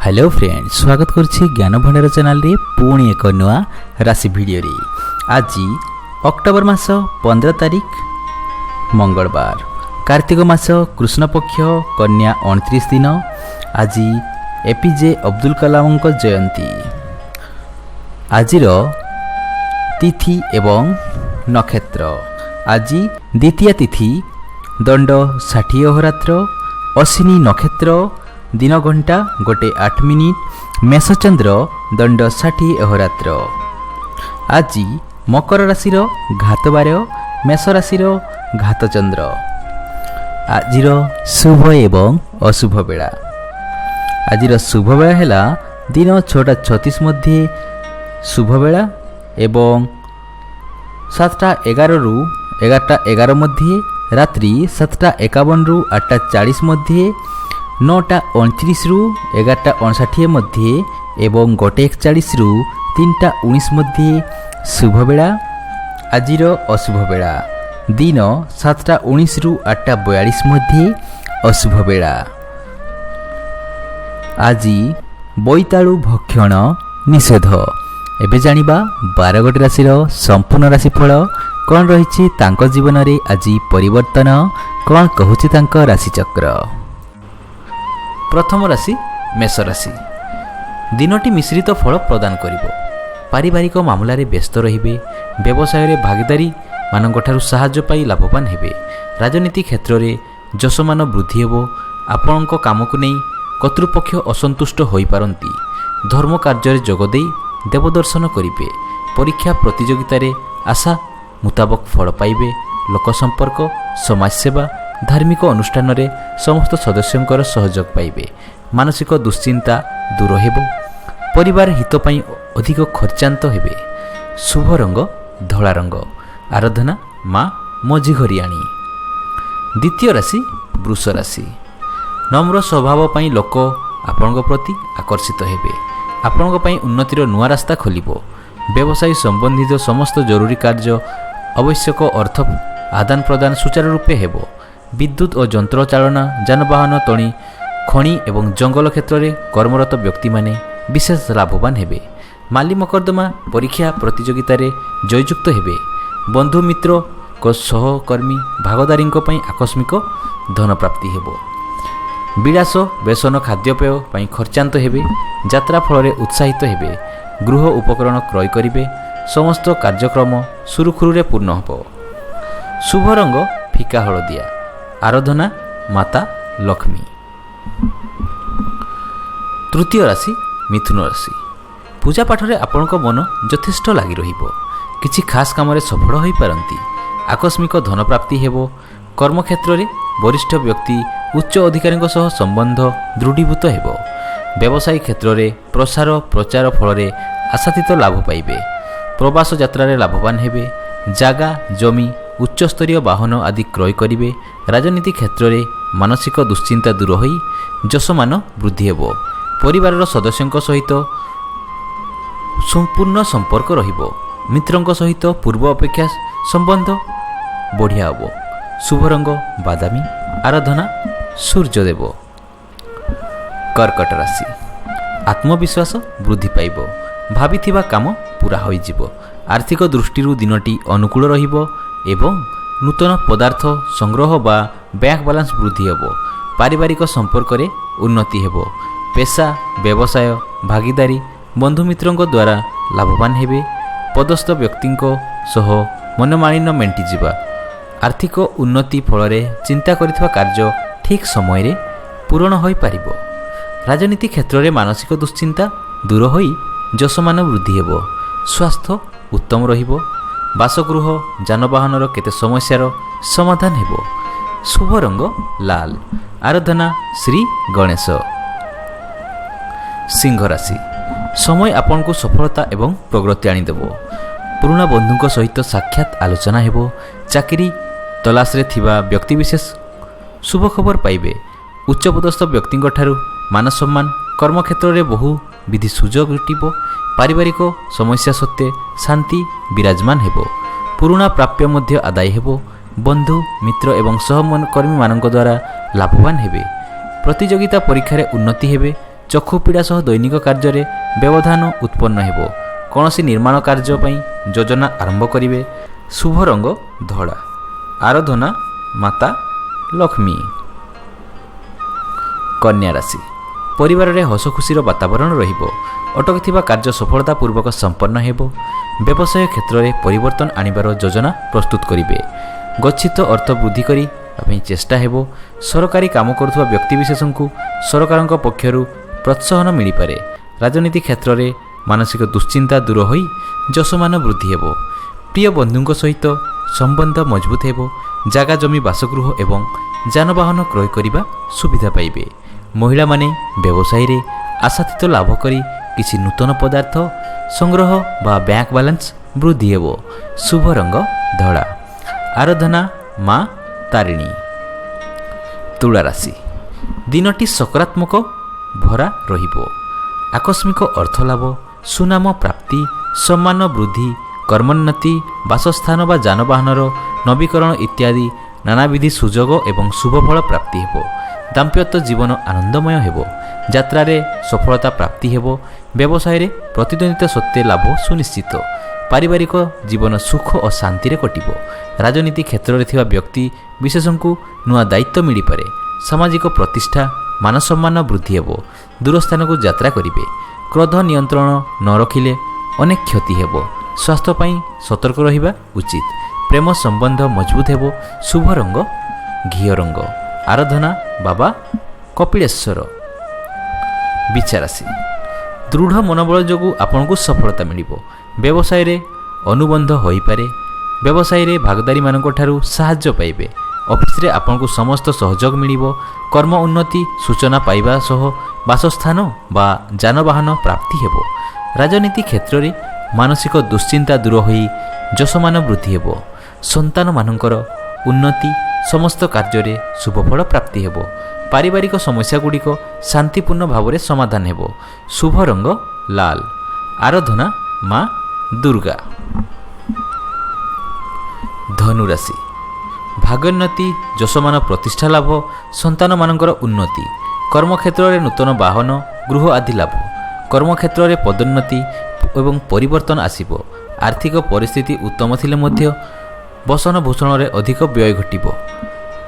Hello friend, ସ୍ୱାଗତ କରୁଛି ଜ୍ଞାନ ଭଣ୍ଡାର ଚ୍ୟାନେଲରେ ପୁଣି ଏକ ନୂଆ ରାଶି ଭିଡ଼ିଓରେ। ଆଜି ଅକ୍ଟୋବର ମାସ 15 ତାରିଖ, ମଙ୍ଗଳବାର, କାର୍ତ୍ତିକ ମାସ କୃଷ୍ଣପକ୍ଷ କନ୍ୟା 29 ଦିନ। ଆଜି ଏପିଜେ ଅବଦୁଲ କଲାମଙ୍କ ଜୟନ୍ତୀ। ଆଜିର ତିଥି ଏବଂ ନକ୍ଷତ୍ର: ଆଜି ଦ୍ୱିତୀୟା ତିଥି, ଦଣ୍ଡ 60 ଅହୋରାତ୍ର, ଅଶ୍ୱିନୀ ନକ୍ଷତ୍ର, ଦିନ ଘଣ୍ଟା 1 8 ମିନିଟ୍, ମେଷଚନ୍ଦ୍ର, ଦଣ୍ଡ 60 ଅହୋରାତ୍ର। ଆଜି ମକର ରାଶିର ଘାତବାର, ମେଷ ରାଶିର ଘାତଚନ୍ଦ୍ର। ଆଜିର ଶୁଭ ଏବଂ ଅଶୁଭ ବେଳା: ଆଜିର ଶୁଭ ବେଳା ହେଲା ଦିନ 6:36 ମଧ୍ୟେ ଶୁଭ ବେଳା ଏବଂ 7:11ରୁ 11:11 ମଧ୍ୟେ, ରାତ୍ରି 7:51ରୁ 8:40 ମଧ୍ୟେ, 9:29ରୁ 11:59 ମଧ୍ୟେ ଏବଂ 1:41ରୁ 3:19 ମଧ୍ୟେ ଶୁଭ ବେଳା। ଆଜିର ଅଶୁଭ ବେଳା ଦିନ 7:19ରୁ 8:42 ମଧ୍ୟେ ଅଶୁଭ ବେଳା। ଆଜି ବୋଇତାଳୁ ଭକ୍ଷଣ ନିଷେଧ। ଏବେ ଜାଣିବା 12 ଗୋଟି ରାଶିର ସମ୍ପୂର୍ଣ୍ଣ ରାଶିଫଳ କ'ଣ ରହିଛି, ତାଙ୍କ ଜୀବନରେ ଆଜି ପରିବର୍ତ୍ତନ କ'ଣ କହୁଛି ତାଙ୍କ ରାଶିଚକ୍ର। ପ୍ରଥମ ରାଶି ମେଷ ରାଶି। ଦିନଟି ମିଶ୍ରିତ ଫଳ ପ୍ରଦାନ କରିବ। ପାରିବାରିକ ମାମଲାରେ ବ୍ୟସ୍ତ ରହିବେ। ବ୍ୟବସାୟରେ ଭାଗିଦାରୀ ମାନଙ୍କଠାରୁ ସାହାଯ୍ୟ ପାଇ ଲାଭବାନ ହେବେ। ରାଜନୀତି କ୍ଷେତ୍ରରେ ଯଶମାନ ବୃଦ୍ଧି ହେବ। ଆପଣଙ୍କ କାମକୁ ନେଇ କର୍ତ୍ତୃପକ୍ଷ ଅସନ୍ତୁଷ୍ଟ ହୋଇପାରନ୍ତି। ଧର୍ମ କାର୍ଯ୍ୟରେ ଯୋଗ ଦେଇ ଦେବଦର୍ଶନ କରିବେ। ପରୀକ୍ଷା ପ୍ରତିଯୋଗିତାରେ ଆଶା ମୁତାବକ ଫଳ ପାଇବେ। ଲୋକ ସମ୍ପର୍କ, ସମାଜସେବା, ଧାର୍ମିକ ଅନୁଷ୍ଠାନରେ ସମସ୍ତ ସଦସ୍ୟଙ୍କର ସହଯୋଗ ପାଇବେ। ମାନସିକ ଦୁଶ୍ଚିନ୍ତା ଦୂର ହେବ। ପରିବାର ହିତ ପାଇଁ ଅଧିକ ଖର୍ଚ୍ଚାନ୍ତ ହେବେ। ଶୁଭ ରଙ୍ଗ ଧଳା ରଙ୍ଗ। ଆରାଧନା ମା ମଝିଘରିଆଣୀ। ଦ୍ୱିତୀୟ ରାଶି ବୃଷ ରାଶି। ନମ୍ର ସ୍ୱଭାବ ପାଇଁ ଲୋକ ଆପଣଙ୍କ ପ୍ରତି ଆକର୍ଷିତ ହେବେ। ଆପଣଙ୍କ ପାଇଁ ଉନ୍ନତିର ନୂଆ ରାସ୍ତା ଖୋଲିବ। ବ୍ୟବସାୟ ସମ୍ବନ୍ଧିତ ସମସ୍ତ ଜରୁରୀ କାର୍ଯ୍ୟ, ଆବଶ୍ୟକ ଅର୍ଥ ଆଦାନ ପ୍ରଦାନ ସୁଚାରୁ ରୂପେ ହେବ। ବିଦ୍ୟୁତ୍ ଓ ଯନ୍ତ୍ର ଚାଳନା, ଯାନବାହନ, ତଣି, ଖଣି ଏବଂ ଜଙ୍ଗଲ କ୍ଷେତ୍ରରେ କର୍ମରତ ବ୍ୟକ୍ତିମାନେ ବିଶେଷ ଲାଭବାନ ହେବେ। ମାଲି ମକଦ୍ଦମା, ପରୀକ୍ଷା ପ୍ରତିଯୋଗିତାରେ ଜୟଯୁକ୍ତ ହେବେ। ବନ୍ଧୁ, ମିତ୍ରଙ୍କ ସହକର୍ମୀ, ଭାଗଦାରୀଙ୍କ ପାଇଁ ଆକସ୍ମିକ ଧନପ୍ରାପ୍ତି ହେବ। ବିଳାସ ବ୍ୟସନ ଖାଦ୍ୟପେୟ ପାଇଁ ଖର୍ଚ୍ଚାନ୍ତ ହେବେ। ଯାତ୍ରା ଫଳରେ ଉତ୍ସାହିତ ହେବେ। ଗୃହ ଉପକରଣ କ୍ରୟ କରିବେ। ସମସ୍ତ କାର୍ଯ୍ୟକ୍ରମ ସୁରୁଖୁରୁରେ ପୂର୍ଣ୍ଣ ହେବ। ଶୁଭ ରଙ୍ଗ ଫିକା ହଳଦିଆ। ଆରାଧନା ମାତା ଲକ୍ଷ୍ମୀ। ତୃତୀୟ ରାଶି ମିଥୁନ ରାଶି। ପୂଜା ପାଠରେ ଆପଣଙ୍କ ମନ ଯଥେଷ୍ଟ ଲାଗି ରହିବ। କିଛି ଖାସ୍ କାମରେ ସଫଳ ହୋଇପାରନ୍ତି। ଆକସ୍ମିକ ଧନପ୍ରାପ୍ତି ହେବ। କର୍ମକ୍ଷେତ୍ରରେ ବରିଷ୍ଠ ବ୍ୟକ୍ତି, ଉଚ୍ଚ ଅଧିକାରୀଙ୍କ ସହ ସମ୍ବନ୍ଧ ଦୃଢ଼ୀଭୂତ ହେବ। ବ୍ୟବସାୟୀ କ୍ଷେତ୍ରରେ ପ୍ରସାର ପ୍ରଚାର ଫଳରେ ଆଶାତୀତ ଲାଭ ପାଇବେ। ପ୍ରବାସ ଯାତ୍ରାରେ ଲାଭବାନ ହେବେ। ଜାଗା, ଜମି, ଉଚ୍ଚସ୍ତରୀୟ ବାହନ ଆଦି କ୍ରୟ କରିବେ। ରାଜନୀତି କ୍ଷେତ୍ରରେ ମାନସିକ ଦୁଶ୍ଚିନ୍ତା ଦୂର ହୋଇ ଯଶମାନ ବୃଦ୍ଧି ହେବ। ପରିବାରର ସଦସ୍ୟଙ୍କ ସହିତ ସମ୍ପୂର୍ଣ୍ଣ ସମ୍ପର୍କ ରହିବ। ମିତ୍ରଙ୍କ ସହିତ ପୂର୍ବ ଅପେକ୍ଷା ସମ୍ବନ୍ଧ ବଢ଼ିଆ ହେବ। ଶୁଭ ରଙ୍ଗ ବାଦାମୀ। ଆରାଧନା ସୂର୍ଯ୍ୟଦେବ। କର୍କଟ ରାଶି। ଆତ୍ମବିଶ୍ୱାସ ବୃଦ୍ଧି ପାଇବ। ଭାବିଥିବା କାମ ପୂରା ହୋଇଯିବ। ଆର୍ଥିକ ଦୃଷ୍ଟିରୁ ଦିନଟି ଅନୁକୂଳ ରହିବ ଏବଂ ନୂତନ ପଦାର୍ଥ ସଂଗ୍ରହ ବା ବ୍ୟାଙ୍କ ବାଲାନ୍ସ ବୃଦ୍ଧି ହେବ। ପାରିବାରିକ ସମ୍ପର୍କରେ ଉନ୍ନତି ହେବ। ପେସା, ବ୍ୟବସାୟ, ଭାଗିଦାରୀ, ବନ୍ଧୁମିତ୍ରଙ୍କ ଦ୍ୱାରା ଲାଭବାନ ହେବେ। ପଦସ୍ଥ ବ୍ୟକ୍ତିଙ୍କ ସହ ମନମାଳିନ୍ୟ ମେଣ୍ଟିଯିବା। ଆର୍ଥିକ ଉନ୍ନତି ଫଳରେ ଚିନ୍ତା କରିଥିବା କାର୍ଯ୍ୟ ଠିକ୍ ସମୟରେ ପୂରଣ ହୋଇପାରିବ। ରାଜନୀତି କ୍ଷେତ୍ରରେ ମାନସିକ ଦୁଶ୍ଚିନ୍ତା ଦୂର ହୋଇ ଯଶମାନ ବୃଦ୍ଧି ହେବ। ସ୍ୱାସ୍ଥ୍ୟ ଉତ୍ତମ ରହିବ। ବାସଗୃହ, ଯାନବାହନର କେତେ ସମସ୍ୟାର ସମାଧାନ ହେବ। ଶୁଭ ରଙ୍ଗ ଲାଲ। ଆରାଧନା ଶ୍ରୀ ଗଣେଶ। ସିଂହ ରାଶି। ସମୟ ଆପଣଙ୍କୁ ସଫଳତା ଏବଂ ପ୍ରଗତି ଆଣିଦେବ। ପୁରୁଣା ବନ୍ଧୁଙ୍କ ସହିତ ସାକ୍ଷାତ ଆଲୋଚନା ହେବ। ଚାକିରି ତଲାସରେ ଥିବା ବ୍ୟକ୍ତିବିଶେଷ ଶୁଭ ଖବର ପାଇବେ। ଉଚ୍ଚପଦସ୍ଥ ବ୍ୟକ୍ତିଙ୍କଠାରୁ ମାନ ସମ୍ମାନ, କର୍ମକ୍ଷେତ୍ରରେ ବହୁବିଧି ସୁଯୋଗ ଜୁଟିବ। ପାରିବାରିକ ସମସ୍ୟା ସତ୍ତ୍ୱେ ଶାନ୍ତି ବିରାଜମାନ ହେବ। ପୁରୁଣା ପ୍ରାପ୍ୟ ମଧ୍ୟ ଆଦାୟ ହେବ। ବନ୍ଧୁ, ମିତ୍ର ଏବଂ ସହକର୍ମୀମାନଙ୍କ ଦ୍ୱାରା ଲାଭବାନ ହେବେ। ପ୍ରତିଯୋଗିତା ପରୀକ୍ଷାରେ ଉନ୍ନତି ହେବେ। ଚକ୍ଷୁ ପୀଡ଼ା ସହ ଦୈନିକ କାର୍ଯ୍ୟରେ ବ୍ୟବଧାନ ଉତ୍ପନ୍ନ ହେବ। କୌଣସି ନିର୍ମାଣ କାର୍ଯ୍ୟ ପାଇଁ ଯୋଜନା ଆରମ୍ଭ କରିବେ। ଶୁଭ ରଙ୍ଗ ଧଳା। ଆରାଧନା ମାତା ଲକ୍ଷ୍ମୀ। କନ୍ୟା ରାଶି, ପରିବାରରେ ହସଖୁସିର ବାତାବରଣ ରହିବ। ଅଟକିଥିବା କାର୍ଯ୍ୟ ସଫଳତା ପୂର୍ବକ ସମ୍ପନ୍ନ ହେବ। ବ୍ୟବସାୟ କ୍ଷେତ୍ରରେ ପରିବର୍ତ୍ତନ ଆଣିବାର ଯୋଜନା ପ୍ରସ୍ତୁତ କରିବେ। ଗଚ୍ଛିତ ଅର୍ଥ ବୃଦ୍ଧି କରିବା ପାଇଁ ଚେଷ୍ଟା ହେବ। ସରକାରୀ କାମ କରୁଥିବା ବ୍ୟକ୍ତିବିଶେଷଙ୍କୁ ସରକାରଙ୍କ ପକ୍ଷରୁ ପ୍ରୋତ୍ସାହନ ମିଳିପାରେ। ରାଜନୀତି କ୍ଷେତ୍ରରେ ମାନସିକ ଦୁଶ୍ଚିନ୍ତା ଦୂର ହୋଇ ଯଶମାନ ବୃଦ୍ଧି ହେବ। ପ୍ରିୟ ବନ୍ଧୁଙ୍କ ସହିତ ସମ୍ବନ୍ଧ ମଜବୁତ ହେବ। ଜାଗା ଜମି, ବାସଗୃହ ଏବଂ ଯାନବାହନ କ୍ରୟ କରିବା ସୁବିଧା ପାଇବେ। ମହିଳାମାନେ ବ୍ୟବସାୟୀରେ ଆଶାତୀତ ଲାଭ କରି କିଛି ନୂତନ ପଦାର୍ଥ ସଂଗ୍ରହ ବା ବ୍ୟାଙ୍କ ବାଲାନ୍ସ ବୃଦ୍ଧି ହେବ। ଶୁଭ ରଙ୍ଗ ଧଳା। ଆରାଧନା ମା ତାରିଣୀ। ତୁଳା ରାଶି, ଦିନଟି ସକାରାତ୍ମକ ଭରା ରହିବ। ଆକସ୍ମିକ ଅର୍ଥ ଲାଭ, ସୁନାମ ପ୍ରାପ୍ତି, ସମ୍ମାନ ବୃଦ୍ଧି, କର୍ମୋନ୍ନତି, ବାସସ୍ଥାନ ବା ଯାନବାହନର ନବୀକରଣ ଇତ୍ୟାଦି ନାନାବିଧି ସୁଯୋଗ ଏବଂ ଶୁଭଫଳ ପ୍ରାପ୍ତି ହେବ। ଦାମ୍ପତ୍ୟ ଜୀବନ ଆନନ୍ଦମୟ ହେବ। ଯାତ୍ରାରେ ସଫଳତା ପ୍ରାପ୍ତି ହେବ। ବ୍ୟବସାୟରେ ପ୍ରତିଦ୍ୱନ୍ଦିତା ସତ୍ତ୍ୱେ ଲାଭ ସୁନିଶ୍ଚିତ। ପାରିବାରିକ ଜୀବନ ସୁଖ ଓ ଶାନ୍ତିରେ କଟିବ। ରାଜନୀତି କ୍ଷେତ୍ରରେ ଥିବା ବ୍ୟକ୍ତି ବିଶେଷଙ୍କୁ ନୂଆ ଦାୟିତ୍ୱ ମିଳିପାରେ। ସାମାଜିକ ପ୍ରତିଷ୍ଠା, ମାନସମ୍ମାନ ବୃଦ୍ଧି ହେବ। ଦୂରସ୍ଥାନକୁ ଯାତ୍ରା କରିବେ। କ୍ରୋଧ ନିୟନ୍ତ୍ରଣ ନ ରଖିଲେ ଅନେକ କ୍ଷତି ହେବ। ସ୍ୱାସ୍ଥ୍ୟ ପାଇଁ ସତର୍କ ରହିବା ଉଚିତ। ପ୍ରେମ ସମ୍ବନ୍ଧ ମଜବୁତ ହେବ। ଶୁଭ ରଙ୍ଗ ଘିଅ ରଙ୍ଗ। ଆରାଧନା ବାବା କପିଳେଶ୍ୱର। ବିଛାରାଶି, ଦୃଢ଼ ମନୋବଳ ଯୋଗୁଁ ଆପଣଙ୍କୁ ସଫଳତା ମିଳିବ। ବ୍ୟବସାୟରେ ଅନୁବନ୍ଧ ହୋଇପାରେ। ବ୍ୟବସାୟରେ ଭାଗଦାରୀମାନଙ୍କ ଠାରୁ ସାହାଯ୍ୟ ପାଇବେ। ଅଫିସରେ ଆପଣଙ୍କୁ ସମସ୍ତ ସହଯୋଗ ମିଳିବ। କର୍ମ ଉନ୍ନତି ସୂଚନା ପାଇବା ସହ ବାସସ୍ଥାନ ବା ଯାନବାହନ ପ୍ରାପ୍ତି ହେବ। ରାଜନୀତି କ୍ଷେତ୍ରରେ ମାନସିକ ଦୁଶ୍ଚିନ୍ତା ଦୂର ହୋଇ ଯଶମାନ ବୃଦ୍ଧି ହେବ। ସନ୍ତାନମାନଙ୍କର ଉନ୍ନତି, ସମସ୍ତ କାର୍ଯ୍ୟରେ ଶୁଭଫଳ ପ୍ରାପ୍ତି ହେବ। ପାରିବାରିକ ସମସ୍ୟାଗୁଡ଼ିକ ଶାନ୍ତିପୂର୍ଣ୍ଣ ଭାବରେ ସମାଧାନ ହେବ। ଶୁଭ ରଙ୍ଗ ଲାଲ। ଆରାଧନା ମା ଦୁର୍ଗା। ଧନୁରାଶି, ଭାଗ୍ಯೋନ୍ନତି, ଯଶମାନ ପ୍ରତିଷ୍ଠା ଲାଭ, ସନ୍ତାନମାନଙ୍କର ଉନ୍ନତି, କର୍ମକ୍ଷେତ୍ରରେ ନୂତନ ବାହନ, ଗୃହ ଆଦି ଲାଭ, କର୍ମକ୍ଷେତ୍ରରେ ପଦୋନ୍ନତି ଏବଂ ପରିବର୍ତ୍ତନ ଆସିବ। ଆର୍ଥିକ ପରିସ୍ଥିତି ଉତ୍ତମ ଥିଲେ ମଧ୍ୟ ବସନ ଭୂଷଣରେ ଅଧିକ ବ୍ୟୟ ଘଟିବ।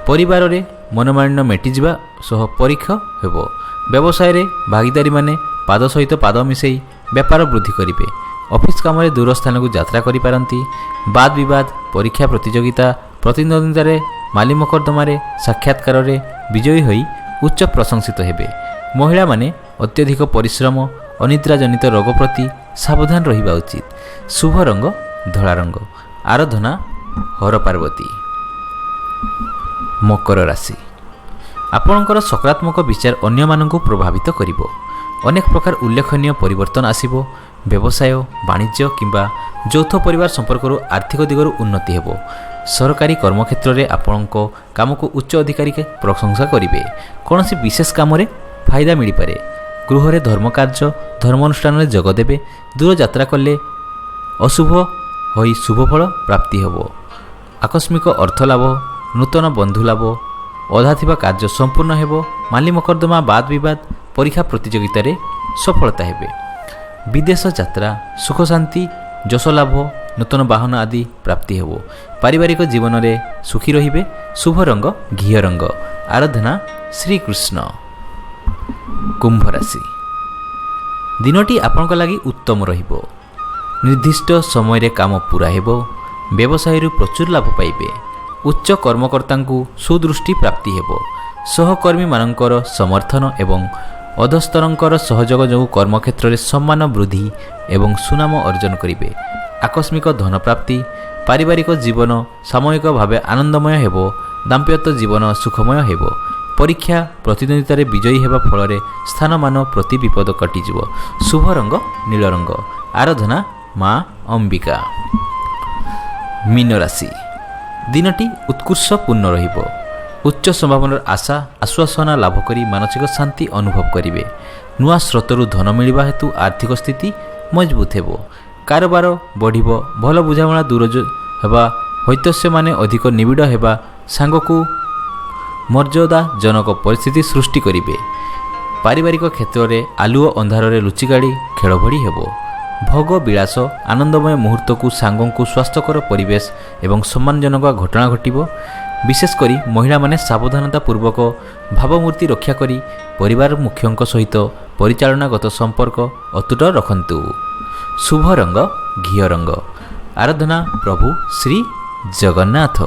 ପରିବାରରେ ମନୋମାଳିନ୍ୟ ମେଟିଯିବା ସହ ପରୀକ୍ଷା ହେବ। ବ୍ୟବସାୟରେ ଭାଗିଦାରୀମାନେ ପାଦ ସହିତ ପାଦ ମିଶାଇ ବେପାର ବୃଦ୍ଧି କରିବେ। ଅଫିସ କାମରେ ଦୂର ସ୍ଥାନକୁ ଯାତ୍ରା କରିପାରନ୍ତି। ବାଦ ବିବାଦ, ପରୀକ୍ଷା ପ୍ରତିଯୋଗିତା, ପ୍ରତିଦ୍ୱନ୍ଦିତାରେ, ମାଲି ମକଦ୍ଦମାରେ, ସାକ୍ଷାତକାରରେ ବିଜୟୀ ହୋଇ ଉଚ୍ଚ ପ୍ରଶଂସିତ ହେବେ। ମହିଳାମାନେ ଅତ୍ୟଧିକ ପରିଶ୍ରମ, ଅନିଦ୍ରାଜନିତ ରୋଗ ପ୍ରତି ସାବଧାନ ରହିବା ଉଚିତ। ଶୁଭ ରଙ୍ଗ ଧଳା ରଙ୍ଗ। ଆରାଧନା ହର ପାର୍ବତୀ। ମକର ରାଶି, ଆପଣଙ୍କର ସକାରାତ୍ମକ ବିଚାର ଅନ୍ୟମାନଙ୍କୁ ପ୍ରଭାବିତ କରିବ। ଅନେକ ପ୍ରକାର ଉଲ୍ଲେଖନୀୟ ପରିବର୍ତ୍ତନ ଆସିବ। ବ୍ୟବସାୟ, ବାଣିଜ୍ୟ କିମ୍ବା ଯୌଥ ପରିବାର ସମ୍ପର୍କରୁ ଆର୍ଥିକ ଦିଗରୁ ଉନ୍ନତି ହେବ। ସରକାରୀ କର୍ମକ୍ଷେତ୍ରରେ ଆପଣଙ୍କ କାମକୁ ଉଚ୍ଚ ଅଧିକାରୀ ପ୍ରଶଂସା କରିବେ। କୌଣସି ବିଶେଷ କାମରେ ଫାଇଦା ମିଳିପାରେ। ଗୃହରେ ଧର୍ମକାର୍ଯ୍ୟ, ଧର୍ମାନୁଷ୍ଠାନରେ ଯୋଗ ଦେବେ। ଦୂର ଯାତ୍ରା କଲେ ଅଶୁଭ ହୋଇ ଶୁଭଫଳ ପ୍ରାପ୍ତି ହେବ। ଆକସ୍ମିକ ଅର୍ଥ ଲାଭ, ନୂତନ ବନ୍ଧୁ ଲାଭ, ଅଧା ଥିବା କାର୍ଯ୍ୟ ସମ୍ପୂର୍ଣ୍ଣ ହେବ। ମାଲି ମକଦ୍ଦମା, ବାଦ ବିବାଦ, ପରୀକ୍ଷା ପ୍ରତିଯୋଗିତାରେ ସଫଳତା ହେବେ। ବିଦେଶ ଯାତ୍ରା, ସୁଖ ଶାନ୍ତି, ଯଶ ଲାଭ, ନୂତନ ବାହନ ଆଦି ପ୍ରାପ୍ତି ହେବ। ପାରିବାରିକ ଜୀବନରେ ସୁଖୀ ରହିବେ। ଶୁଭ ରଙ୍ଗ ଘିଅ ରଙ୍ଗ। ଆରାଧନା ଶ୍ରୀକୃଷ୍ଣ। କୁମ୍ଭ ରାଶି, ଦିନଟି ଆପଣଙ୍କ ଲାଗି ଉତ୍ତମ ରହିବ। ନିର୍ଦ୍ଦିଷ୍ଟ ସମୟରେ କାମ ପୂରା ହେବ। ବ୍ୟବସାୟରୁ ପ୍ରଚୁର ଲାଭ ପାଇବେ। ଉଚ୍ଚ କର୍ମକର୍ତ୍ତାଙ୍କୁ ସୁଦୃଷ୍ଟି ପ୍ରାପ୍ତି ହେବ। ସହକର୍ମୀମାନଙ୍କର ସମର୍ଥନ ଏବଂ ଅଧସ୍ତରଙ୍କର ସହଯୋଗ ଯୋଗୁଁ କର୍ମକ୍ଷେତ୍ରରେ ସମ୍ମାନ ବୃଦ୍ଧି ଏବଂ ସୁନାମ ଅର୍ଜନ କରିବେ। ଆକସ୍ମିକ ଧନପ୍ରାପ୍ତି, ପାରିବାରିକ ଜୀବନ ସାମୟିକ ଭାବେ ଆନନ୍ଦମୟ ହେବ। ଦାମ୍ପତ୍ୟ ଜୀବନ ସୁଖମୟ ହେବ। ପରୀକ୍ଷା ପ୍ରତିଦ୍ୱନ୍ଦିତାରେ ବିଜୟୀ ହେବା ଫଳରେ ସ୍ଥାନମାନ ପ୍ରତି ବିପଦ କଟିଯିବ। ଶୁଭ ରଙ୍ଗ ନୀଳ ରଙ୍ଗ। ଆରାଧନା ମା ଅମ୍ବିକା। ମୀନ ରାଶି, ଦିନଟି ଉତ୍କର୍ଷ ପୂର୍ଣ୍ଣ ରହିବ। ଉଚ୍ଚ ସମ୍ଭାବନାର ଆଶା ଆଶ୍ୱାସନା ଲାଭ କରି ମାନସିକ ଶାନ୍ତି ଅନୁଭବ କରିବେ। ନୂଆ ସ୍ରୋତରୁ ଧନ ମିଳିବା ହେତୁ ଆର୍ଥିକ ସ୍ଥିତି ମଜବୁତ ହେବ। କାରବାର ବଢ଼ିବ। ଭଲ ବୁଝାମଣା ଦୂର ହେବା, ହୈତସ୍ୟମାନେ ଅଧିକ ନିବିଡ଼ ହେବା ସାଙ୍ଗକୁ ମର୍ଯ୍ୟାଦାଜନକ ପରିସ୍ଥିତି ସୃଷ୍ଟି କରିବେ। ପାରିବାରିକ କ୍ଷେତ୍ରରେ ଆଲୁଅ ଅନ୍ଧାରରେ ଲୁଚିକାଡ଼ି ଖେଳ ଭଳି ହେବ। ଭୋଗ ବିଳାସ, ଆନନ୍ଦମୟ ମୁହୂର୍ତ୍ତକୁ ସାଙ୍ଗଙ୍କୁ ସ୍ୱାସ୍ଥ୍ୟକର ପରିବେଶ ଏବଂ ସମ୍ମାନଜନକ ଘଟଣା ଘଟିବ। ବିଶେଷ କରି ମହିଳାମାନେ ସାବଧାନତା ପୂର୍ବକ ଭାବମୂର୍ତ୍ତି ରକ୍ଷା କରି ପରିବାର ମୁଖ୍ୟଙ୍କ ସହିତ ପରିଚାଳନାଗତ ସମ୍ପର୍କ ଅତୁଟ ରଖନ୍ତୁ। ଶୁଭ ରଙ୍ଗ ଘିଅ ରଙ୍ଗ। ଆରାଧନା ପ୍ରଭୁ ଶ୍ରୀ ଜଗନ୍ନାଥ।